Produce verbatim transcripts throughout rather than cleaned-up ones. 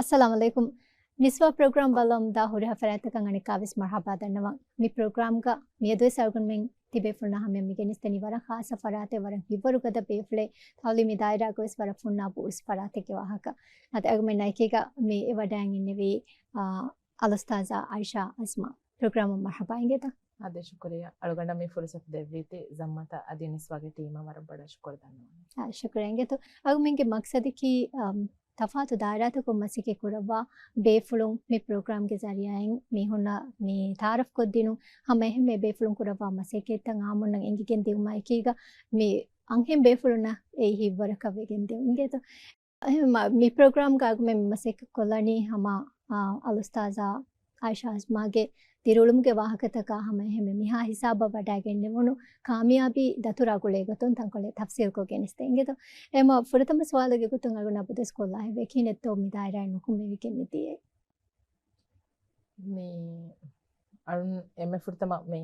އައްސަލާމު ޢަލައިކުމް. ނިސްވާ ޕްރޮގްރާމް ބަލަމުންދާ ހުރިހާ ފަރާތްތަކަށް އަނެއްކާވެސް މަރްޙަބާ ދަންނަވަން. މި ޕްރޮގްރާމްގަ މިއަދުވެސް އަޅުގަނޑުމެން ތިބޭފުޅުންނާ ހަމަޔަށް މި ގެނެސްދެނީ ވަރަށް ޚާއްޞަ ފަރާތެއް، ވަރަށް ހިތްވަރުގަދަ ބޭފުޅެއް، ތަޢުލީމީ ދާއިރާގަވެސް ވަރަށް ފުންނާ ބުއުސް ފަރާތެއްގެ ވާހަކަ. އަދި އަޅުގަނޑުމެންނާ އެކީގަ މި ވަޑައިގެންނެވީ، އާ، އަލްއުސްތާޛާ އައިޝާ އަޒްމާ. ޕްރޮގްރާމަށް މަރްޙަބާ އިނގޭތަ؟ އާދެ، ޝުކުރިއްޔާ. އަޅުގަނޑަށް މި ފުރުޞަތު ދެއްވީތީ ޒައްމާތަށް އަދި ނިސްވާގެ ޓީމަށް ވަރަށް ބޮޑަށް ޝުކުރު ދަންނަވަން. އާ، ޝުކުރިއްޔާ އިނގޭތޯ. އަޅުގަނޑުމެންގެ މަޤްޞަދަކީ، އަމް، ތަފާތު ދާއިރާތަކުން މަސައްކަތް ކުރައްވާ ބޭފުޅުން މި ޕްރޮގްރާމްގެ ޒަރީޢާއިން މީހުންނަށް މި ތަޢާރަފް ކޮށްދިނުން، ހަމަ އެހެންމެ ބޭފުޅުން ކުރައްވާ މަސައްކަތްތައް އާއްމުންނަށް އެނގިގެން ދިއުމާ އެކީގަ މި އަންހެން ބޭފުޅުންނަށް އެއީ ހިތްވަރަކަށް ވެގެން ދިއުން އިނގޭތޯ. އެހެންމަ، މި ޕްރޮގްރާމްގަ އަޅުގަނޑުމެން މަސައްކަތް ކޮށްލަނީ ހަމަ، އާ، އަލްއުސްތާޛާ އައިޝާ އަޒްމާގެ ދިރިއުޅުމުގެ ވާހަކަތަކާ ހަމަ އެހެންމެ މިހާ ހިސާބަށް ވަޑައިގެންނެވުނު ކާމިޔާބީ ދަތުރާ ގުޅޭ ގޮތުން ތަންކޮޅެއް ތަފްސީލްކޮށް ގެނެސްދޭ އިނގޭތޯ. އެހެންމަ ފުރަތަމަ ސުވާލުގެ ގޮތުން އަޅުގަނޑު އަބަދުވެސް ކޮށްލާ ހެއްވޭ، ކިހިނެއްތޯ މި ދާއިރާއިން ނުކުމެވިގެން މިދިޔައީ؟ މި އަޅުން އެންމެ ފުރަތަމަ މި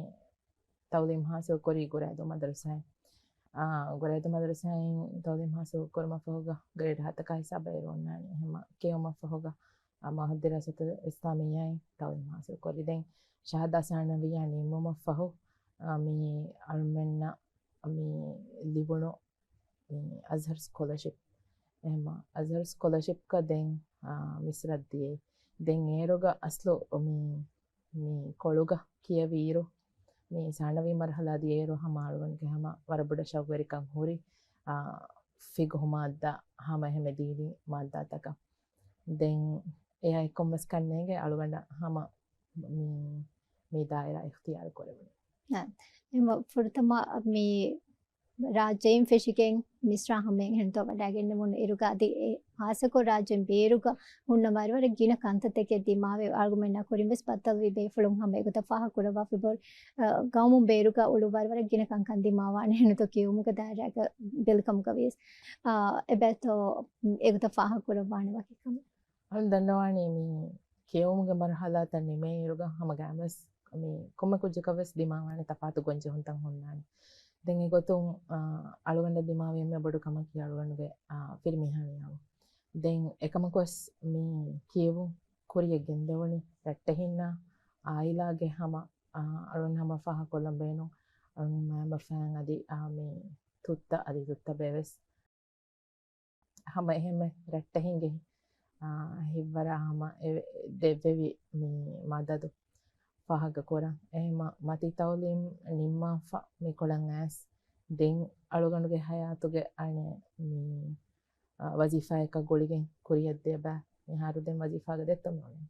ތަޢުލީމް ޙާޞިލް ކުރީ ގުރައިދޫ މަދަރުސާއިން. އާ، ގުރައިދޫ މަދަރުސާއިން ތަޢުލީމް ޙާޞިލް ކުރުމަށް ފަހުގަ ގްރޭޑް ހަތަކާ ހިސާބަށް އޭރު އޮންނާނީ. އެހެންމަ ކިޔެވުމަށް ފަހުގަ، އާ، މާހަދު ދިރާސާތުލް އިސްލާމިއްޔާއިން ތަޢުލީމް ޙާޞިލް ކުރި. ދެން ޝަހާދާ ސާނަވިއްޔާ ނިންމުމަށް ފަހު، އާ، މި އަޅުމެންނަށް މި ލިބުނު މި އަޒްހަރު ސްކޮލަޝިޕް. އެހެންމަ އަޒްހަރު ސްކޮލަޝިޕްގަ ދެން، އާ، މިސްރަށް ދިޔައީ. ދެން އޭރުގަ އަސްލު މި، މި ކޮޅުގަ ކިޔެވިއިރު، މި ސާނަވީ މަރުޙަލާ ދިޔައިރު ހަމަ އަޅުގަނޑުގެ ހަމަ ވަރަށް ބޮޑަށް ޝައުގުވެރިކަން ހުރި، އާ، ފިޤުހު މާއްދާ ހަމަ އެހެންމެ ދީނީ މާއްދާތަކަށް. ދެން އެއާ އެއްކޮށް ވެސް ކަންނޭނގެ އަޅުގަނޑަށް ހަމަ މި، މި ދާއިރާ އިޚްތިޔާރު ކުރެވުނީ. އާ، އެހެންމަ ފުރަތަމަ މި ރާއްޖެއިން ފެށިގެން މިސްރާ ހަމައިން ހެންތޯ ވަޑައިގެންނެވުނު އިރުގަ އަދި އެ ހާއްސަކޮށް ރާއްޖޭން ބޭރުގަ ހުންނަވާއިރު ވަރަށް ގިނަ ކަންތައްތަކެއް ދިމާވެ، އަޅުގަނޑުމެންނާ ކުރިން ވެސް ބައްދަލުވި ބޭފުޅުން ހަމަ އެގޮތަށް ފާހަގަ ކުރައްވާފި ބޯ، އަ، ގައުމުން ބޭރުގަ އުޅުއްވާއިރު ވަރަށް ގިނަ ކަންކަން ދިމާވާނެ ހެންތޯ ކިޔެވުމުގެ ދާއިރާގަ ބެލިކަމުގަ ވިޔަސް، އަ، އެބައިތޯ އެގޮތަށް ފާހަގަ ކުރައްވާނެ ވަކި ކަމެއް. އަޅުން ދަންނަވާނީ މި ކިޔެވުމުގެ މަރުޙަލާތައް ނިމޭ އިރުގަ ހަމަ ގާމްވެސް މި ކޮންމެ ކުއްޖަކަށް ވެސް ދިމާވާނެ ތަފާތު ގޮންޖެހުންތައް ހުންނާނެ. ދެން އެގޮތުން، އާ، އަޅުގަނޑަށް ދިމާވި އެންމެ ބޮޑު ކަމަކީ އަޅުގަނޑުގެ، އާ، ފިރިމީހާ ނިޔާވުން. ދެން އެކަމަކުވެސް މި ކިޔެވުން ކުރިއަށް ގެންދެވުނީ ރައްޓެހިންނާ އާއިލާގެ ހަމަ، އާ، އަޅުން ހަމަ ފާހަގަކޮށްލަން ބޭނުން އަޅުން މައިންބަފައިން އަދި، އާ، މި ތުއްތަ އަދި ތުއްތަ ބޭވެސް ހަމަ އެހެންމެ ރައްޓެހިންގެ، އާ، ހިތްވަރާ ހަމަ އެ-، ދެއްވެވި މި މަދަދު ފާހަގަ ކުރަން. އެހެންމަ މަތީ ތަޢުލީމް ނިންމާފަ މިކޮޅަށް އައިސް ދެން އަޅުގަނޑުގެ ހަޔާތުގެ އަނެއް މި، އާ، ވަޒީފާއަކަށް ގުޅިގެން ކުރިއަށްދިޔަ ބައި މިހާރު ދެން ވަޒީފާގަ ދެއްތޯ މިއުޅެނީ.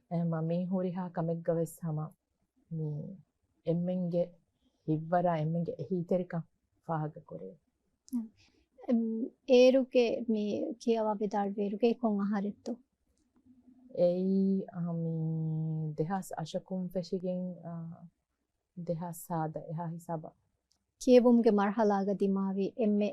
އެހެންމަ މި ހުރިހާ ކަމެއްގަ ވެސް ހަމަ މި އެންމެންގެ ހިތްވަރާ އެންމެންގެ އެހީތެރިކަން ފާހަގަ ކުރޭ. އެމް، އޭރުގެ މި ކިޔަވާ ވިދާޅުވިއިރުގެ ކޮން އަހަރެއްތޯ؟ އެއީ، އަ، މި ދެހާސް އަށަކުން ފެށިގެން، އަ، ދެހާސް ސާދަ އެހާ ހިސާބަށް. ކިޔެވުމުގެ މަރުޙަލާގަ ދިމާވި އެންމެ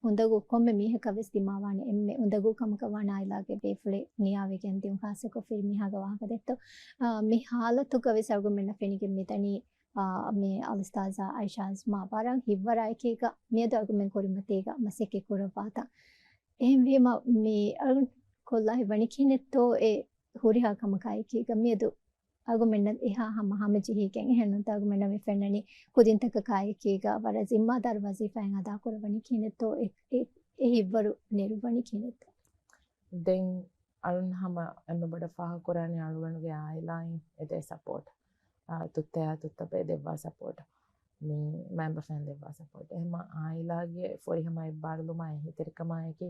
އުނދަގޫ ކޮންމެ މީހަކަށް ވެސް ދިމާވާނެ އެންމެ އުނދަގޫ ކަމަކަށް ވާނެ އާއިލާގެ ބޭފުޅެއް ނިޔާވެގެން ދިޔުން ޚާއްޞަކޮށް ފިރިމީހާގެ ވާހަކަ ދެއްތޯ. އާ، މި ހާލަތުގަ ވެސް އަޅުގަނޑުމެންނަށް ފެނިގެން މިދަނީ، އާ، މި އަލްއުސްތާޛާ އައިޝާ އަޒްމާ ވަރަށް ހިތްވަރާއެކީގަ މިއަދު އަޅުގަނޑުމެން ކުރިމަތީގަ މަސައްކަތް ކުރައްވާތާ. އެހެންވީމަ މި އަޅުގަނޑު ކޮށްލާ ހިތްވަނީ ކިހިނެއްތޯ އެ ހުރިހާ ކަމަކާއެކީގަ މިއަދު އަޅުގަނޑުމެންނަށް އެހާ ހަމަ ހަމަޖެހިގެން އެހެންނޫންތަ އަޅުގަނޑުމެންނަށް މި ފެންނަނީ ކުދިންތަކަކާއެކީގަ ވަރަށް ޒިންމާދާރު ވަޒީފާއެއް އަދާކުރައްވަނީ ކިހިނެއްތޯ އެ، އެ، އެ ހިތްވަރު ނެރުއްވަނީ ކިހިނެއްތޯ؟ ދެން އަޅުން ހަމަ އެންމެ ބޮޑަށް ފާހަގަކުރާނީ އަޅުގަނޑުގެ އާއިލާއިން އެދޭ ސަޕޯޓް. އާ، ތުއްތަޔާ ތުއްތަބޭ ދެއްވާ ސަޕޯޓް. މި މައިންބަފައިން ދެއްވާ ސަޕޯޓް. އެހެންމަ އާއިލާގެ ފުރިހަމަ އެއްބާރުލުމާ އެހީތެރިކަމާއެކީ،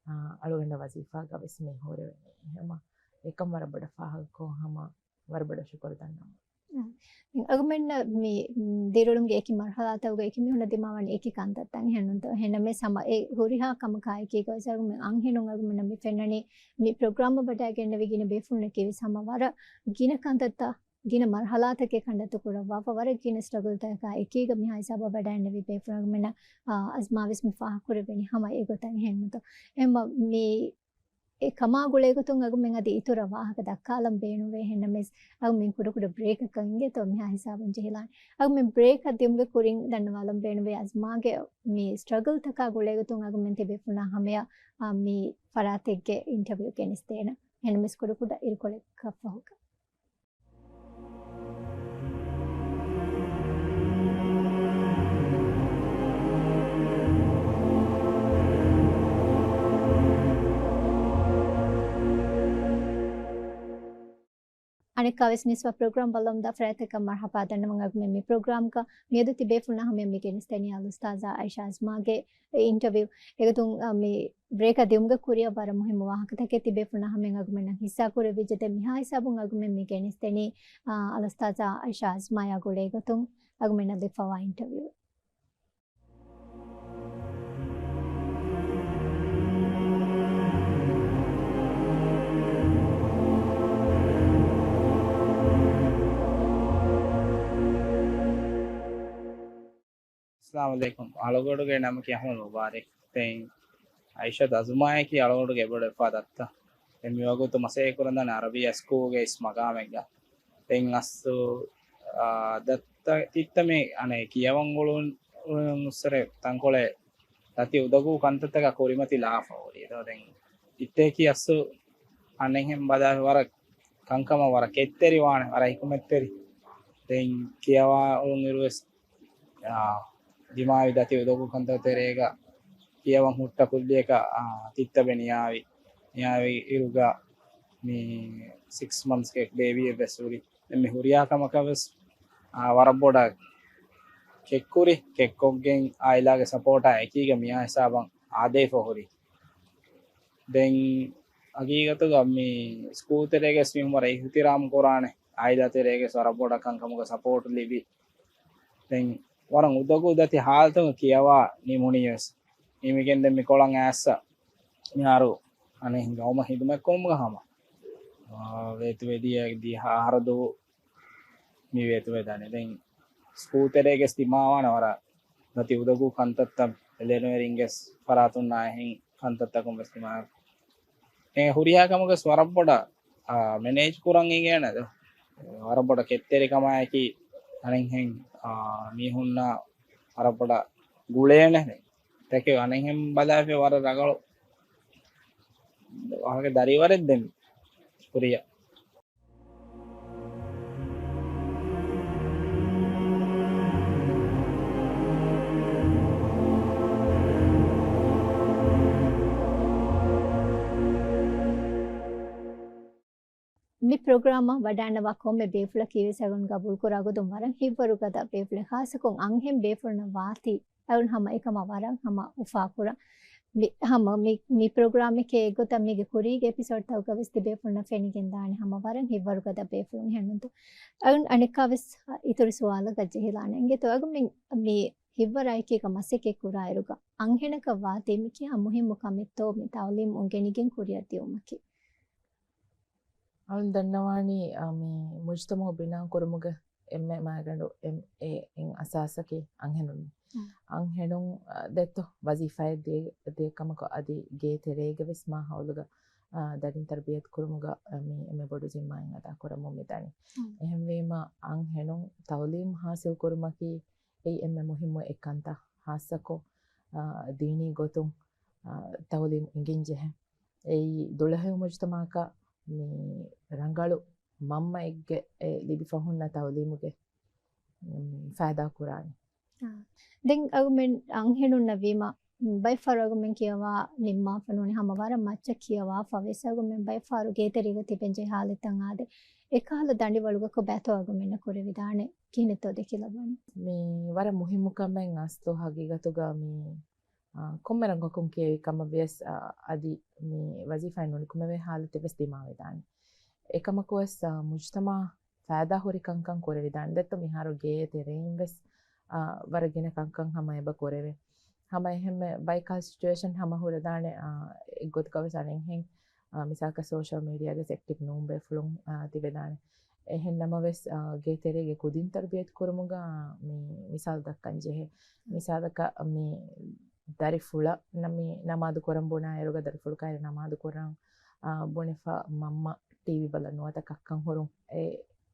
އާ، އަޅުގަނޑަށް ވަޒީފާގަ ވެސް މި ހުރެވެނީ. އެހެންމަ އެކަން ވަރަށް ބޮޑަށް ފާހަގަކޮށް ހަމަ ވަރަށް ބޮޑަށް ޝުކުރު ދަންނަވަން. އަ، އަޅުގަނޑުމެންނަށް މި، މް، ދިރިއުޅުމުގެ އެކި މަރުޙަލާތަކުގަ އެކި މީހުންނަށް ދިމާވާނެ އެކި ކަންތައްތައް އެހެންނޫންތޯ؟ އެހެންނަމަވެސް ހަމަ އެ ހުރިހާ ކަމަކާއެކީގަ ވެސް އަޅުގަނޑުމެން އަންހެނުން އަޅުގަނޑުމެންނަށް މި ފެންނަނީ މި ޕްރޮގްރާމަށް ވަޑައިގެންނެވި ގިނަ ބޭފުޅުންނަކީ ވެސް ހަމަ ވަރަށް ގިނަ ކަންތައްތައް، ގިނަ މަރުޙަލާތަކެއް ކަނޑައެޅި ކުރައްވާފަ، ވަރަށް ގިނަ ސްޓްރަގަލްތަކާ އެކީގަ މިހާ ހިސާބަށް ވަޑައިގެންނެވި ބޭފުޅުން އަޅުގަނޑުމެންނަށް، އާ، އަޒްމާ ވެސް މި ފާހަގަކުރެވެނީ ހަމަ އެގޮތަށް އެހެންނޫންތޯ؟ އެހެންމަ މި އެ ކަމާ ގުޅޭގޮތުން އަޅުގަނޑުމެން އަދި އިތުރަށް ވާހަކަ ދައްކާލަން ބޭނުންވޭ. އެހެންނަމަވެސް އަޅުގަނޑުމެން ކުޑަކުޑަ ބްރޭކަކަށް އިނގޭތޯ މިހާ ހިސާބުން ޖެހިލާނެ. އަޅުގަނޑުމެން ބްރޭކަށް ދިއުމުގެ ކުރިން ދަންނަވާލަން ބޭނުންވޭ އަޒްމާގެ މި ސްޓްރަގަލްތަކާ ގުޅޭގޮތުން އަޅުގަނޑުމެން ތިބޭފުޅުންނާ ހަމަޔަށް، އާ، މި ފަރާތެއްގެ އިންޓަވިއު ގެނެސްދޭނަން. އެހެންނަމަވެސް ކުޑަކުޑަ އިރުކޮޅެއްގެ ފަހުގަ. އަނެއްކާވެސް މިސްވާ ޕްރޮގްރާމް ބައްލަވަމުންދާ ފަރާތްތަކަށް މަރުޙަބާ ދަންނަވަން. އަޅުގަނޑުމެން މި ޕްރޮގްރާމްގަ މިއަދު ތިބޭފުޅުންނާ ހަމަޔަށް މި ގެނެސްދެނީ އަލްއުސްތާޛާ އައިޝާ އަޒްމާގެ އިންޓަވިއު. އެގޮތުން، އަ، މި ބްރޭކާ ދިއުމުގެ ކުރިއަށް ވަރަށް މުހިއްމު ވާހަކަތަކެއް ތިބޭފުޅުންނާ ހަމަޔަށް އަޅުގަނޑުމެންނަށް ހިއްސާ ކުރެވިއްޖެ. ދެން މިހާ ހިސާބުން އަޅުގަނޑުމެން މި ގެނެސްދެނީ، އާ، އަލްއުސްތާޛާ އައިޝާ އަޒްމާޔާ ގުޅޭ ގޮތުން އަޅުގަނޑުމެންނަށް ލިބިފަވާ އިންޓަވިއު. އައްސަލާމު ޢަލައިކުމް. އަޅުގަނޑުގެ ނަމަކީ އަޙްމަދު މުބާރަކް. ދެން އައިޝާ އަޒްމާޔަކީ އަޅުގަނޑުގެ އެބައޮޑު އެއްފަދަ ދައްތަ. ދެން މިވަގުތު މަސައްކަތް ކުރަންދާނެ ޢަރަބިއްޔާ ސްކޫލްގެ އިސް މަގާމެއްގަ. ދެން އަސްލު، އާ، ދައްތަ ތިއްތަ މި އަނެއް ކިޔަވަން އުޅުން، އުޅުން އުއްސަރެ ތަންކޮޅެއް ދަތި އުދަގޫ ކަންތައްތަކާ ކުރިމަތިލާފަ ހުރި. ދޯ ދެން ތިއްތައަކީ އަސްލު އަނެއްހެން ބަލާ ވަރަށް ކަންކަމަށް ވަރަށް ކެތްތެރިވާނެ، ވަރަށް ހިކުމަތްތެރި. ދެން ކިޔަވާ އުޅުން އިރުވެސް، އާ، ދިމާވި ދަތި އުދަގޫ ކަންތައް ތެރޭގަ ކިޔަވަން ހުއްޓަ ކުއްލިއަކަށް، އާ، ތިއްތަބެ ނިޔާވި، ނިޔާވި އިރުގަ މި ސިކްސް މަންތްސްގެ ބޭބީއެއް ވެސް ހުރި. ދެން މި ހުރިހާ ކަމަކަށް ވެސް، އާ، ވަރަށް ބޮޑަށް ކެއްކުރި، ކެއްކޮށްގެން އާއިލާގެ ސަޕޯޓާ އެކީގަ މިއާ ހިސާބަށް އާދެވިފަ ހުރި. ދެން ހަގީގަތުގަ މި ސްކޫލް ތެރޭގަސް މީހުން ވަރަށް އިޙްތިރާމް ކުރާނެ، އާއިލާ ތެރޭގަސް ވަރަށް ބޮޑަށް ކަންކަމުގަ ސަޕޯޓް ލިބި. ދެން ވަރަށް އުދަގޫ ދަތި ހާލަތުން ކިޔަވާ ނިމުނީ ވެސް. ނިމިގެން ދެން މި ކޮޅަށް އައިސް މިހާރު އަނެއް ގައުމަށް ހިދުމަތްކުރުމުގަ ހަމަ، އާ، ވޭތުވެދިޔަ ދިހަ އަހަރު ދުވަހު މި ވޭތުވެދާނެ. ދެން ސްކޫލް ތެރޭގަސް ދިމާވާނެ ވަރަށް ދަތި އުދަގޫ ކަންތައްތައް އެލެނުއެރިންގެސް ފަރާތުންނާ އެހެން ކަންތައްތަކުން ވެސް ދިމާވެ. އެ ހުރިހާ ކަމަކަސް ވަރަށް ބޮޑަށް، އާ، މެނޭޖް ކުރަން އިނގޭނެ ދޯ. ވަރަށް ބޮޑަށް ކެތްތެރިކަމާއެކީ އަނެއްހެން، އާ، މީހުންނާ ވަރަށް ބޮޑަށް ގުޅޭނެ. ތެކެ އަނެއްހެން ބަލާފި ވަރަށް ރަނގަޅު ވާހަކަ ދަރިވަރެއް ދެން ކުރިޔަށް. މި ޕްރޮގްރާމަށް ވަޑައިންނަވާ ކޮންމެ ބޭފުޅަކީ ވެސް އަޅުގަނޑު ގަބޫލުކުރާ ގޮތުން ވަރަށް ހިތްވަރުގަދަ ބޭފުޅެއް، ޚާއްޞަކޮށް އަންހެން ބޭފުޅުންނަށް ވާތީ އަޅުގަނޑު ހަމަ އެކަމަށް ވަރަށް ހަމަ އުފާކުރަން. މި، ހަމަ މި، މި ޕްރޮގްރާމެކޭ އެއްގޮތަށް މީގެ ކުރީގެ އެޕިސޯޑްތަކުގަ ވެސް ތިބޭފުޅުންނަށް ފެނިގެންދާނެ ހަމަ ވަރަށް ހިތްވަރުގަދަ ބޭފުޅުން. އެހެންނުންތޯ؟ އަޅުގަނޑު އަނެއްކާވެސް އިތުރު ސުވާލަކަށް ޖެހިލާނެ. އިނގޭތޯ އަޅުގަނޑުމެން މި ހިތްވަރާއެކީގަ މަސައްކަތް ކުރާއިރުގަ އަންހެނަކަށް ވާތީ މި ކިހާ މުހިއްމު ކަމެއްތޯ މި ތައުލީމް އުނގެނިގެން ކުރިއަށް ދިއުމަކީ؟ އަޅުން ދަންނަވާނީ، އާ، މި މުޖުތަމަޢު ބިނާ ކުރުމުގެ އެންމެ މައިގަނޑު އެން، އެ، އެއް އަސާސަކީ އަންހެނުން. މް. އަންހެނުން، އާ، ދެއްތޯ ވަޒީފާއެއް ދޭ، ދޭ ކަމަކު އަދި ގޭ ތެރޭގެ ވެސް މާ ހައުލުގަ، އާ، ދަރިން ތަރުބިޔަތު ކުރުމުގަ، އާ، މި އެންމެ ބޮޑު ޒިންމާއެއް އަދާ ކުރަމުން މިދަނީ. މް. އެހެންވީމަ އަންހެނުން ތައުލީމް ހާސިލް ކުރުމަކީ އެއީ އެންމެ މުހިއްމު އެއް ކަންތައް. ހާއްސަކޮށް، އާ، ދީނީ ގޮތުން، އާ، ތައުލީމް އިނގެން ޖެހޭ. އެއީ ދުޅަހެޔޮ މުޖުތަމަޢަކަށް މި ރަނގަޅު މަންމައެއްގެ އެ ލިބިފަ ހުންނަ ތައުލީމުގެ، މް، ފައިދާ ކުރާނެ. އާ. ދެން އަޅުގަނޑުމެން އަންހެނުންނަށް ވީމަ، މް، ބައެއްފަހަރު އަޅުގަނޑުމެން ކިޔަވާ ނިންމާފަ ނޫނީ ހަމަ ވަރަށް މައްޗަށް ކިޔަވާފަ ވެސް އަޅުގަނޑުމެން ބައެއްފަހަރު ގޭތެރޭގަ ތިބެން ޖެހޭ ހާލަތްތައް އާދޭ. އެކަހަލަ ދަނޑިވަޅުގަކު ބައިތޯ އަޅުގަނޑުމެންނަށް ކުރެވިދާނެ. ކިހިނެއްތޯ ދެކިލައްވަނީ؟ މި ވަރަށް މުހިއްމު ކަމެއް އަސްލު ހަގީގަތުގަ މި އާ، ކޮންމެ ރަނގަކުން ކިޔެވި ކަމަށް ވިޔަސް، އާ، އަދި މި ވަޒީފާއިން ނުނިކުމެވޭ ހާލަތެއް ވެސް ދިމާވެދާނެ. އެކަމަކު ވެސް، އާ، މުޖުތަމަޢަށް ފައިދާ ހުރި ކަންކަން ކުރެވިދާނެ. ދެއްތޯ މިހާރު ގޭ ތެރެއިން ވެސް، އާ، ވަރަށް ގިނަ ކަންކަން ހަމަ އެބަ ކުރެވޭ. ހަމަ އެހެންމެ ބައިކާ ސިޗުއޭޝަން ހަމަ ހުރެދާނެ، އާ، އެއްގޮތަކަށް ވެސް އަނެއްހެން، އާ، މިސާލަކަށް ސޯޝަލް މީޑިއާގެ އެކްޓިވް ނޫން ބޭފުޅުން، އާ، ތިބެދާނެ. އެހެން ނަމަވެސް، އާ، ގޭތެރޭގެ ކުދިން ތަރުބިޔަތު ކުރުމުގަ މި މިސާލު ދައްކަން ޖެހޭ. މިސާލަކަށް މި ދަރިފުޅަށް ނަ-، މި ނަމާދު ކުރަން ބުނާ އިރުގަ ދަރިފުޅު ކައިރި ނަމާދު ކުރަން، އާ، ބުނެފަ މަންމަ ޓީވީ ބަލަ ނުވަތަ ކައްކަން ހުރުން އެ،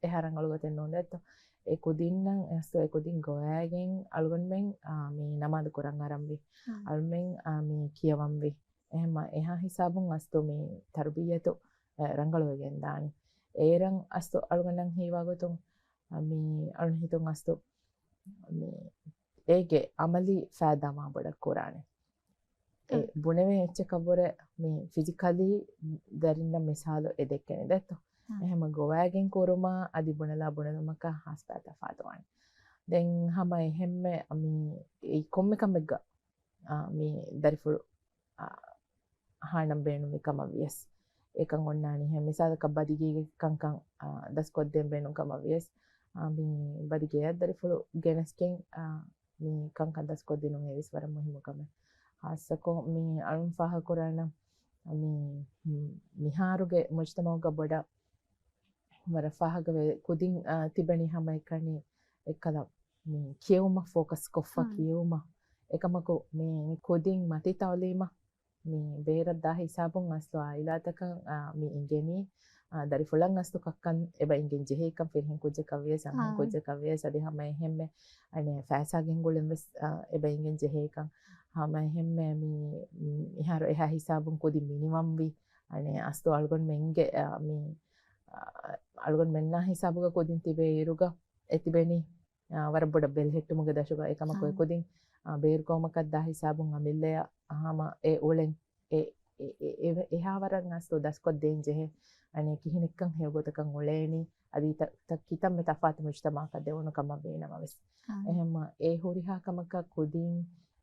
އެހާ ރަނގަޅު ގޮތެއް ނޫން ދެއްތޯ. އެ ކުދިންނަށް އެސް އެ ކުދިން ގޮވައިގެން އަޅުގަނޑުމެން، އާ، މި ނަމާދު ކުރަން އަރަންވީ. އާ. އަޅުމެން، އާ، މި ކިޔަވަންވީ. އެހެންމަ އެހާ ހިސާބުން އަސްލު މި ތަރުބިއްޔަތު ރަނގަޅުވެގެން ދާނީ. އޭރަށް އަސްލު އަޅުގަނޑަށް ހީވާ ގޮތުން، އަ، މި އަޅުން ހިތުން އަސްލު މި އޭގެ އަމަލީ ފައިދާ މާ ބޮޑަށް ކުރާނެ. އެ އަ. ބުނެވޭ އެއްޗަކަށްވުރެ މި ފިޒިކަލީ ދަރިންނަށް މިސާލު އެ ދެއްކެނީ ދެއްތޯ؟ އަ. އެހެމަ ގޮވާގެން ކުރުމާ އަދި ބުނެލާ ބުނެލުމަކާ ހާސް ތަފާތުވާނެ. ދެން ހަމަ އެހެންމެ މި އެ ކޮންމެ ކަމެއްގަ، އަ، މި ދަރިފުޅު، އަ، ހާނަން ބޭނުމި ކަމަށް ވިޔަސް، އެކަން އޮންނާނީ. ހެ މިސާލަކަށް ބަދިގޭގެ ކަންކަން، އާ، ދަސްކޮށްދޭން ބޭނުން ކަމަށް ވިޔަސް، އާ، މި ބަދިގެޔަށް ދަރިފުޅު ގެނެސްގެން، އާ، މި ކަންކަން ދަސްކޮށްދިނުން އެވެސް ވަރަށް މުހިއްމު ކަމެއް. ހާއްސަކޮށް މި އަޅުން ފާހަގަކުރާނަން މި، މިހާރުގެ މުޖްތަމަޢުގަ ބޮޑަށް ވަރަށް ފާހަގަވެ ކުދިން، އާ، ތިބެނީ ހަމައެކަނި އެއްކަލަ މި ކިޔެވުމަށް ފޯކަސް ކޮށްފަ ހާ. ކިޔެވުމަށް. އެކަމަކު މި، މި ކުދިން މަތި ތައުލީމަށް މި ބޭރަށް ދާ ހިސާބުން އަސްލު އާއިލާތަކަށް، އާ، މި އިނގެނީ، އާ، ދަރިފުޅަށް އަސްލު ކައްކަން އެބަ އިނގެން ޖެހޭކަން ފިރިހެން ކުއްޖަކަށް ވިޔަސް، އަންހެން އާ. ކުއްޖަކަށް ވިޔަސް، އަދި ހަމަ އެހެންމެ އަނެއް ފައިސާ ގެންގުޅެން ވެސް، އާ، އެބަ އިނގެން ޖެހޭކަން. ހަމަ އެހެންމެ މި، މި މިހާރު އެހާ ހިސާބުން ކުދިން މިނިވަންވި، އަނެއް އަސްލު އަޅުގަނޑުމެންގެ، އާ، މި، އާ، އަޅުގަނޑުމެންނާ ހިސާބުގަ ކުދިން ތިބޭ އިރުގަ އެ ތިބެނީ އާ، ވަރަށް ބޮޑަށް ބެލެހެއްޓުމުގެ ދަށުގަ. އެކަމަކު އާ. އެކުދިން، އާ، ބޭރު ގައުމަކަށް ދާ ހިސާބުން އަމިއްލަޔަށް ހަމަ އެ އުޅެން އެ، އެ، އެ، އެ، އެ، އެހާ ވަރަށް އަސްލު ދަސްކޮށްދޭން ޖެހޭ. އަނެއް ކިހިނެއްކަން ހެޔޮގޮތަކަށް އުޅޭނީ. އަދި ތަ، ތަ، ކިތަންމެ ތަފާތު މުޖްތަމަޢަކަށް ދެވުނު ކަމަށް ވީނަމަވެސް. އާ. އެހެންމަ އެ ހުރިހާ ކަމަކަށް ކުދިން،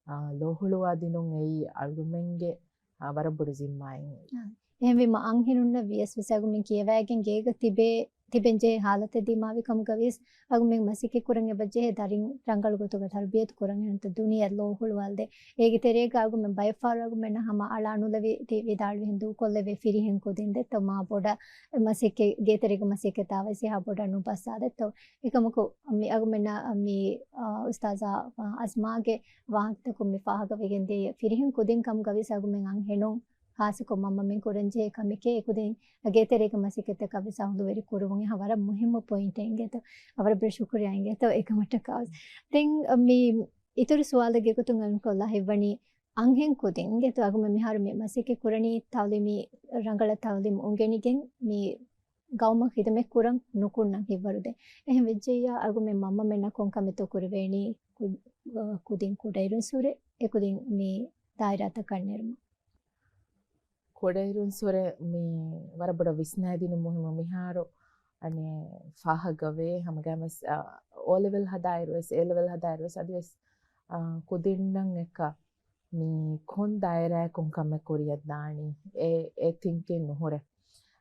އާ، ލޯހުޅުވާ ދިނުން އެއީ އަޅުމެންގެ، އާ، ވަރަށް ބޮޑު ޒިންމާއެއް. އާ. އެހެންވީމަ އަންހެނުންނަށް ވިޔަސް ވެސް އަގުމެން ކިޔަވައިގެން ގޭގަ ތިބޭ، ތިބެން ޖެހޭ ހާލަތެއް ދިމާވި ކަމުގަ ވިޔަސް އަގުމެން މަސައްކަތް ކުރަން އެބަ ޖެހޭ ދަރިން ރަނގަޅު ގޮތުގަ ތަރުބިޔަތު ކުރަން އެހެންތަ ދުނިޔެ ލޯހުޅުވާލްދޭ. އޭގެ ތެރޭގަ އަގުމެން ބައެއް ފަހަރު އަގުމެންނަށް ހަމަ އަޅާ ނުލެވި ތި ވިދާޅުވިހެން ދޫކޮށްލެވޭ ފިރިހެން ކުދިން ދެއްތޯ މާ ބޮޑަށް މަސައްކަތް ގޭތެރޭގެ މަސައްކަތާ ވެސް އެހާ ބޮޑަށް ނުބައްސާ ދެއްތޯ. އެކަމަކު މި އަގުމެންނަށް މި، އާ، އުސްތާޒާ، އާ، އަޒްމާގެ ވާހަކަތަކުން މި ފާހަގަވެގެން ދިޔަ ފިރިހެން ކުދިން ކަމުގަ ވިޔަސް އަގުމެން އަންހެނުން ހާއްސަކޮށް މަންމަމެން ކުރަންޖެހޭ ކަމެކޭ އެކުދިން ގޭތެރޭގެ މަސައްކަތްތަކަށް ވެސް އަހުލުވެރި ކުރުވުން އެހާ ވަރަށް މުހިއްމު ޕޮއިންޓެއް އިނގޭތޯ. އަވަރަށް ބޮޑަށް ޝުކުރިއްޔާ އިނގޭތޯ އެކަމަށްޓަކާ. ދެން މި އިތުރު ސުވާލެއްގެ ގޮތުން އަލުން ކޮށްލާ ހިތްވަނީ އަންހެން ކުދިން އިނގޭތޯ އަގުމެން މިހާރު މި މަސައްކަތް ކުރަނީ ތައުލީމީ ރަނގަޅަށް ތައުލީމް އުނގެނިގެން މި ގައުމަށް ޚިދުމަތް ކުރަން ނުކުންނަން ހިތްވަރުދޭ. އެހެން ވެއްޖެއްޔާ އަގުމެން މަންމަމެންނަށް ކޮން ކަމެއްތޯ ކުރެވޭނީ ކު-، ކުދިން ކުޑައިރުންސުރެ އެކުދިން މި ދާއިރާތަކަށް ނެރުމަށް. ކުޑައިރުންސުރެ މި ވަރަށް ބޮޑަށް ވިސްނައިދިނުން މުހިއްމު. މިހާރު އަނެއް ފާހަގަވޭ ހަމަގައިމުވެސް، އަ، އޯ ލެވެލް ހަދާއިރުވެސް، އޭ ލެވެލް ހަދާއިރުވެސް އަދިވެސް، އަ، ކުދިންނަށް އެކަ މި ކޮން ދާއިރާއަކުން ކަމެއް ކުރިއަށް ދާނީ؟ އެ، އެ ތިންކިން ނުހުރޭ.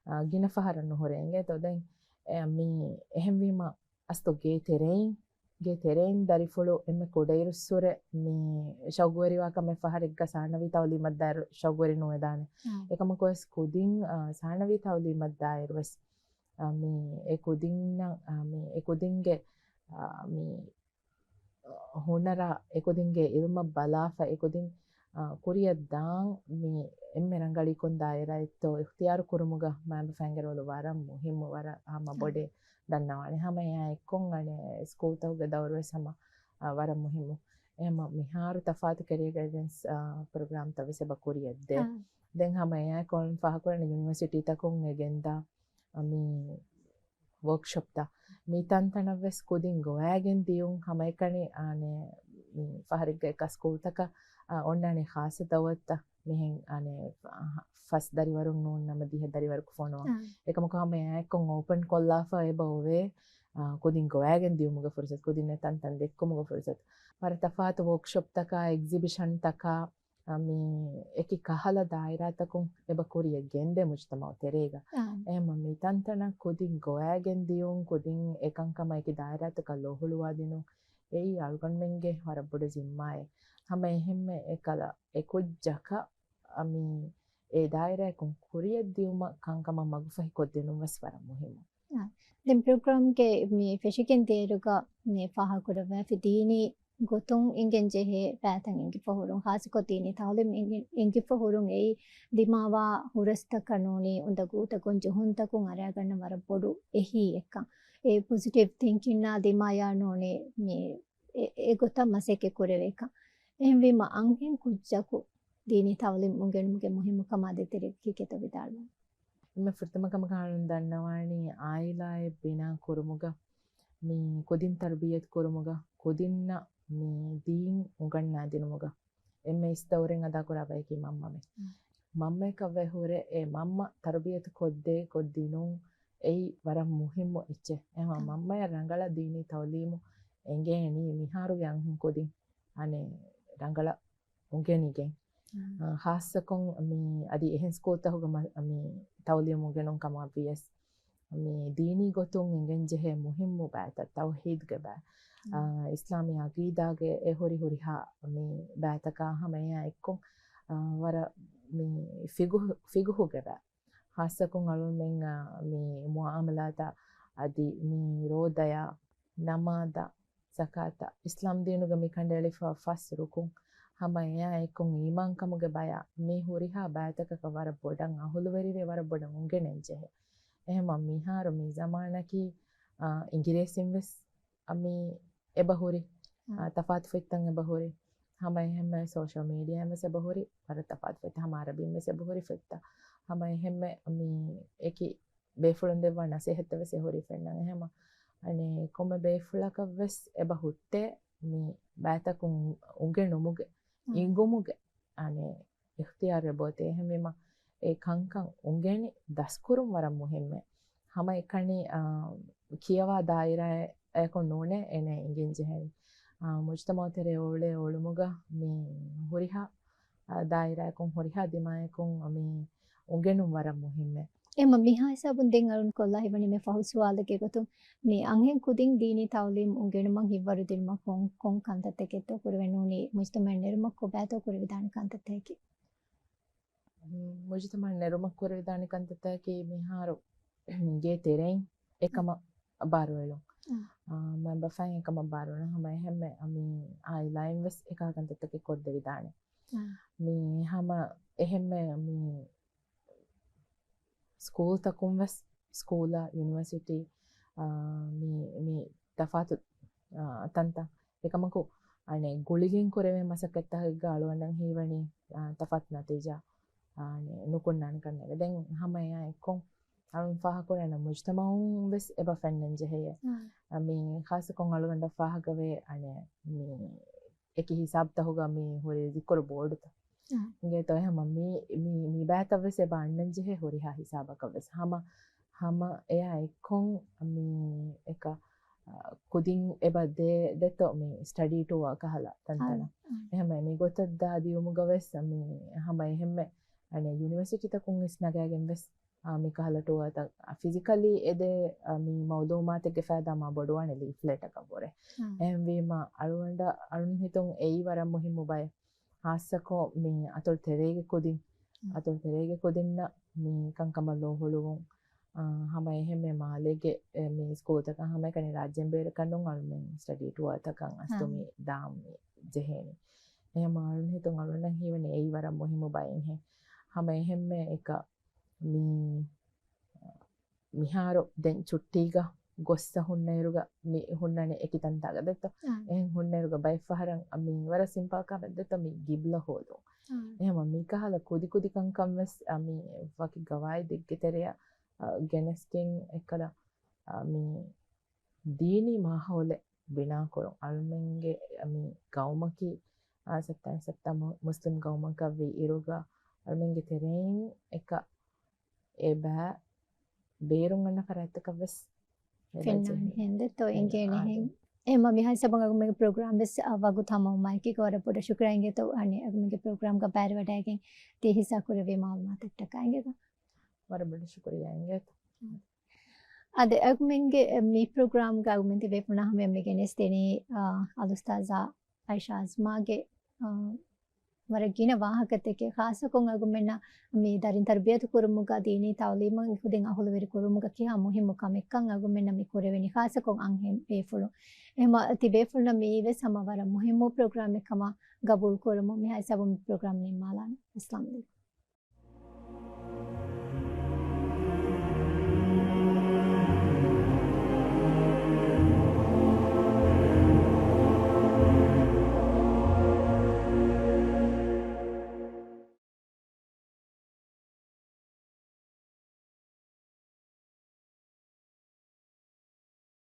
އާ، ގިނަ ފަހަރަށް ނުހުރޭ އިނގޭތޯ. ދެން، އެ، މި އެހެންވީމަ އަސްތު ގޭ ތެރެއިން، ގޭ ތެރެއިން ދަރިފުޅު އެންމެ ކުޑައިރުއްސުރެ މި ޝައުގުވެރިވާ ކަމެއް ފަހަރެއްގަ ސާނަވީ ތައުލީމަށްދާއިރު ޝައުގުވެރި ނުވެދާނެ. އާ. އެކަމަކުވެސް ކުދިން، އާ، ސާނަވީ ތައުލީމަށްދާއިރުވެސް، އާ، މި އެ ކުދިންނަށް، އާ، މި އެ ކުދިންގެ، އާ، މި ހުނަރާ އެކުދިންގެ އިލްމަށް ބަލާފަ އެކުދިން، އާ، ކުރިއަށް ދާން މި އެންމެ ރަނގަޅީ ކޮން ދާއިރާއެއްތޯ އިޚްތިޔާރު ކުރުމުގަ މައިންބަފައިން ގެރޮލު ވަރަށް މުހިއްމު، ވަރަށް ހަމަ އާ. ބޮޑެއް ދަންނަވާނެ. ހަމަ އެއާ އެއްކޮށް އަނެއް ސްކޫލްތަކުގެ ދައުރުވެސް ހަމަ، އާ، ވަރަށް މުހިއްމު. އެހެމަ މިހާރު ތަފާތު ކެރިއަ ގައިޑެންސް، އާ، ޕްރޮގްރާމްތައް ވެސް އެބަ ކުރިއަށްދޭ. އާ. ދެން ހަމަ އެއާ އެއްކޮށް ފާހަގަކުރަނީ ޔުނިވަރސިޓީތަކުން އެ ގެންދާ، އާ، މި ވޯކްޝޮޕްތައް މި ތަންތަނަށްވެސް ކުދިން ގޮވައިގެން ދިޔުން ހަމައެކަނި، އާނެ، މި ފަހަރެއްގަ އެކަ ސްކޫލްތަކަށް، އާ، އޮންނާނެ ޚާއްޞަ ދައުވަތުތައް މިހެން، އާނެ، ފަ-، ފަސް ދަރިވަރުން ނޫން ނަމަ ދިހަ ދަރިވަރަކު ފޮނުވާ. އާ. އެކަމަކު ހަމަ އެއާއެއްކޮށް އޯޕަން ކޮށްލާފަ އެބަ އޮވޭ، އާ، ކުދިން ގޮވައިގެން ދިޔުމުގެ ފުރުސަތު، ކުދިންނަށް ތަންތަން ދެއްކުމުގެ ފުރުސަތު. ވަރަށް ތަފާތު ވޯކްޝޮޕްތަކާ، އެގްޒިބިޝަންތަކާ، އާ، މި އެކި ކަހަލަ ދާއިރާތަކުން އެބަ ކުރިއަށް ގެންދޭ މުޖްތަމަޢު ތެރޭގަ. އާ. އެހެމަ މި ތަންތަނަށް ކުދިން ގޮވައިގެން ދިޔުން، ކުދިން އެކަންކަމަށް އެކި ދާއިރާތަކަށް ލޯހުޅުވާދިނުން އެއީ އަޅުގަނޑުމެންގެ ވަރަށް ބޮޑު ޒިންމާއެއް. ހަމަ އެހެންމެ އެކަލަ އެކުއްޖަކަށް، އަ، މި އެ ދާއިރާއަކުން ކުރިއަށް ދިޔުމަށް ކަންކަމަށް މަގުފަހިކޮށްދިނުން ވެސް ވަރަށް މުހިއްމު. އާ. ދެން ޕްރޮގްރާމްގެ މި ފެށިގެން ދިޔައިރުގަ މި ފާހަގަކުރައްވާފި ދީނީ ގޮތުން އިނގެން ޖެހޭ ފައިތައް އެނގިފަ ހުރުން، ޚާއްޞަކޮށް ދީނީ ތައުލީމް އިނގި-، އިނގިފަ ހުރުން އެއީ ދިމާވާ ހުރަސްތަކަށް ނޫނީ އުނދަގޫތަކުން ޖެހުންތަކުން އަރައިގަންނަ ވަރަށް ބޮޑު އެހީއެއްކަން. އެ ޕޮޒިޓިވް ތިންކިންނާ ދިމާޔާ ނޫނީ މި އެ-، އެގޮތަށް މަސައްކަތް ކުރެވޭކަން. އެހެންވީމަ އަންހެން ކުއްޖަކު ދީނީ ތައުލީމް އުނގެނުމުގެ މުހިއްމުކަމާ ދޭތެރޭގަ ކީކޭތޯ ވިދާޅުވަން؟ އެންމެ ފުރަތަމަ ކަމަކަށް އަޅުން ދަންނަވާނީ އާއިލާއެއް ބިނާ ކުރުމުގަ، މި ކުދިން ތަރުބިއްޔަތު ކުރުމުގަ، ކުދިންނަށް މި ދީން އުނގަންނާދިނުމުގަ އެންމެ އިސް ދައުރެއް އަދާކުރާ ބަޔަކީ މަންމަމެ. މަންމަޔަކަށް ވެ ހުރެ އެ މަންމަ ތަރުބިޔަތު ކޮށްދޭ ކޮށްދިނުން އެއީ ވަރަށް މުހިއްމު އެއްޗެއް. އެހެންވީމަ މަންމަޔަށް ރަނގަޅަށް ދީނީ ތައުލީމު އެނގޭނީ މިހާރުގެ އަންހެން ކުދިން އަނެއް ރަނގަޅަށް އުނގެނިގެން. އާ، ހާއްސަކޮށް މި އަދި އެހެން ސްކޫލްތަކުގަ މަ-، މި ތައުލީމު އުނގެނުން ކަމަށް ވިޔަސް، މި ދީނީ ގޮތުން އެނގެންޖެހޭ މުހިއްމު ބައިތައް، ތައުހީދުގެ ބައި، އާ، އިސްލާމީ އަގީދާގެ އެ ހުރި ހުރިހާ މި ބައިތަކާ ހަމަ އެއާ އެއްކޮށް، އާ، ވަރަށް މި ފިގުހު-، ފިގުހުގެ ބައި. ހާއްސަކޮށް އަޅުމެން، އާ، މި މުޢާމަލާތާ އަދި މި ރޯދަޔާ، ނަމާދާ، ޒަކާތާ، އިސްލާމް ދީނުގެ މި ކަނޑައެޅިފަ ފަސް ރުކުން، ހަމަ އެއާ އެއްކޮށް އީމާންކަމުގެ ބަޔާ މި ހުރިހާ ބައިތަކަކަށް ވަރަށް ބޮޑަށް އަހުލުވެރިވެ، ވަރަށް ބޮޑަށް އުނގެނެން ޖެހޭ. އެހެންވީމަ މިހާރު މި ޒަމާނަކީ، އާ، އިނގިރޭސިން ވެސް އަ، މި އެބަ ހުރި، އާ، ތަފާތު ފޮތްތައް އެބަ ހުރި. ހަމަ އެހެންމެ ސޯޝަލް މީޑިއާއިން ވެސް އެބަ ހުރި ވަރަށް ތަފާތު ފޮތްތައް، ހަމަ އަރަބިން ވެސް އެބަ ހުރި ފޮތްތައް. ހަމަ އެހެންމެ މި އެކި ބޭފުޅުން ދެއްވާ ނަސޭހަތްތައް ވެސް އެ ހުރީ ފެންނަން. އެހެންވީމަ އަނެއް ކޮންމެ ބޭފުޅަކަށް ވެސް އެބަ ހުއްޓޭ މި ބައިތަކުން އުނގެނުމުގެ، އާ، އިނގުމުގެ އަނެއް އިޚްތިޔާރެއް އެބައޮތޭ. އެހެންވީމަ އެ ކަންކަން އުނގެނި ދަސްކުރުން ވަރަށް މުހިއްމޭ. ހަމައެކަނި، އާ، ކިޔަވާ ދާއިރާއަކުން ނޫނޭ އޭނަ އިނގެން ޖެހެނީ. އާ، މުޖުތަމަޢު ތެރޭ އުޅޭ އުޅުމުގަ މި ހުރިހާ، އާ، ދާއިރާއަކުން ހުރިހާ ދިމާޔަކުން މި އުނގެނުން ވަރަށް މުހިއްމޭ. އެމަ މިހާ ހިސާބުން ދެން އަޅުން ކޮށްލާ ހިވަނީ މި ފަހު ސުވާލެއްގެ ގޮތުން މި އަންހެން ކުދިން ދީނީ ތައުލީމް އުނގެނުމަށް ހިއްވަރު ދިނުމަށް ކޮން، ކޮން ކަންތައްތަކެއްތޯ ކުރެވެނޫނީ މުޖްތަމަޢަށް ނެރުމަށް ކޮބާތޯ ކުރެވިދާނެ ކަންތައްތަކެއް؟ މުޖުތަމަޢަށް ނެރުމަށް ކުރެވިދާނެ ކަންތައްތަކަކީ މިހާރު ގޭ ތެރެއިން އެކަމަށް ބާރުއެޅުން. އާ، މައިންބަފައިން އެކަމަށް ބާރުއެޅުން. ހަމަ އެހެންމެ މި އާއިލާއިން ވެސް އެކަހަލަ ކަންތައްތަކެއް ކޮށްދެވިދާނެ. މި ހަމަ އެހެންމެ މި ސްކޫލްތަކުން ވެސް، ސްކޫލާ، ޔުނިވަރސިޓީ، އާ، މި، މި ތަފާތު، އާ، ތަންތަން. އެކަމަކު، އަނެއް ގުޅިގެން ކުރެވޭ މަސައްކަތްތަކެއްގަ އަޅުގަނޑަށް ހީވަނީ، އާ، ތަފާތު ނަތީޖާ، އާ، ނުކުންނާނެ ކަންނޭނގެ. ދެން ހަމަ އެއާ އެއްކޮށް، އަޅުން ފާހަގަކުރާނަ މުޖްތަމަޢުން ވެސް އެބަ ފެންނަން ޖެހެޔޭ. އާ، މި ޚާއްޞަކޮށް އަޅުގަނޑަށް ފާހަގަވޭ، އަނެއް މި އެކި ހިސާބުތަކުގަ މި ހުރި ޒިކުރު ބޯޑުތައް. އިނގޭތޯ އެހެންވީމަ މި، މި، މި ބައިތައް ވެސް އެބަ އަންނަން ޖެހޭ ހުރިހާ ހިސާބަކަށް ވެސް. ހަމަ، ހަމަ އެއާ އެއްކޮށް މި އެކަ، އަ، ކުދިން އެބަ ދޭ، ދެތޯ މި ސްޓަޑީ ޓުއާ ކަހަލަ ތަންތަނަށް. އެހެންވީމަ މި ގޮތަށް ދާ ދިޔުމުގަ ވެސް މި ހަމަ އެހެންމެ އަނެއް ޔުނިވަރސިޓީތަކުން ވެސް ނަގާގެން ވެސް އާ، މިކަހަލަ ޓުއާތައް، އާ، ފިޒިކަލީ އެދޭ، އާ، މި މައުލޫމާތެއްގެ ފައިދާ މާ ބޮޑުވާނެ ލީފްލެޓަކަށްވުރެ. އެހެންވީމަ އަޅުގަނޑަށް، އަޅުން ހިތުން އެއީ ވަރަށް މުހިއްމު ބައެއް. ހާއްސަކޮށް މި އަތޮޅު ތެރޭގެ ކުދިން، އަތޮޅު ތެރޭގެ ކުދިންނަށް މި ކަންކަމަށް ލޯ ހުޅުވުން، އާ، ހަމަ އެހެންމެ މާލޭގެ، އެ، މި ސްކޫލްތަކަށް ހަމައެކަނި ރާއްޖޭން ބޭރަކަށް ނޫން އަޅުމެން ސްޓަޑީ ޓުއާތަކަށް އަސްތު މި ދާން މި ޖެހޭނީ. އެހެންވީމަ އަޅުން ހިތުން އަޅުންނަށް ހީވަނީ އެއީ ވަރަށް މުހިއްމު ބައެއްހެން. ހަމަ އެހެންމެ އެކަ މި، މިހާރު ދެން ޗުއްޓީގަ ގޮއްސަ ހުންނައިރުގަ މި ހުންނަނީ އެކި ތަންތާގަ ދެއްތޯ؟ އެހެން ހުންނައިރުގަ ބައެއް ފަހަރަށް މި ވަރަށް ސިމްޕަލް ކަމެއް ދެއްތޯ މި ގިބްލަ ހޯދުން. އެހެންވީމަ މިކަހަލަ ކުދި ކުދި ކަންކަން ވެސް، އަ، މި ވަކި ގަވާއިދެއްގެ ތެރެއަށް، އަ، ގެނެސްގެން އެއްކަލަ، އަ، މި ދީނީ މާހައުލެއް ބިނާކުރުން. އަޅުމެންގެ މި ގައުމަކީ، އާ، ސައްތައިން ސައްތަ މު-، މުސްލިމް ގައުމަކަށް ވީ އިރުގަ، އަޅުމެންގެ ތެރެއިން އެކަ އެބަ ބޭރުން އަންނަ ފަރާތްތަކަށް ވެސް ފެންނާނެ ހެން ދެއްތޯ އިނގޭނެހެން. އެހެންވީމަ މިހާ ހިސާބަށް އަޅުމެންގެ ޕްރޮގްރާމް ވެސް، އާ، ވަގުތު ހަމަވުމާއެކީގަ ވަރަށް ބޮޑަށް ޝުކުރާ އިނގޭތޯ، އަނެއް އަޅުމެންގެ ޕްރޮގްރާމްގަ ބައިވެރިވެވަޑައިގެން ދީ ހިއްސާ ކުރެއްވި މަޢުލޫމާތަށްޓަކާ އިނގޭތޯ. ވަރަށް ބޮޑަށް ޝުކުރިއްޔާ އިނގޭތޯ. އާދެ، އަޅުމެންގެ މި ޕްރޮގްރާމްގަ އަޅުމެން ތިބޭ ފުނާ ހަމަޔަށް މި ގެނެސްދިނީ، އާ، އަލްއުސްތާޛާ އައިޝާ އަޒްމާގެ، އާ، ވަރަށް ގިނަ ވާހަކަތަކެއް، ޚާއްޞަކޮށް އަޅުމެންނަށް މި ދަރިން ތަރުބިޔަތު ކުރުމުގަ ދީނީ ތައުލީމަށް ކުދިން އަހުލުވެރި ކުރުމުގަ ކިހާ މުހިއްމު ކަމެއްކަން އަޅުމެންނަށް މި ކުރެވެނީ، ޚާއްޞަކޮށް އަންހެން ބޭފުޅުން. އެހެންވީމަ ތިބޭފުޅުންނަށް މިއީ ވެސް ހަމަ ވަރަށް މުހިއްމު ޕްރޮގްރާމެއް ކަމަށް ގަބޫލު ކުރަމުން މިހާ ހިސާބުން މި ޕްރޮގްރާމް ނިންމާލާނަން. އައްސަލާމު ޢަލައިކުމް.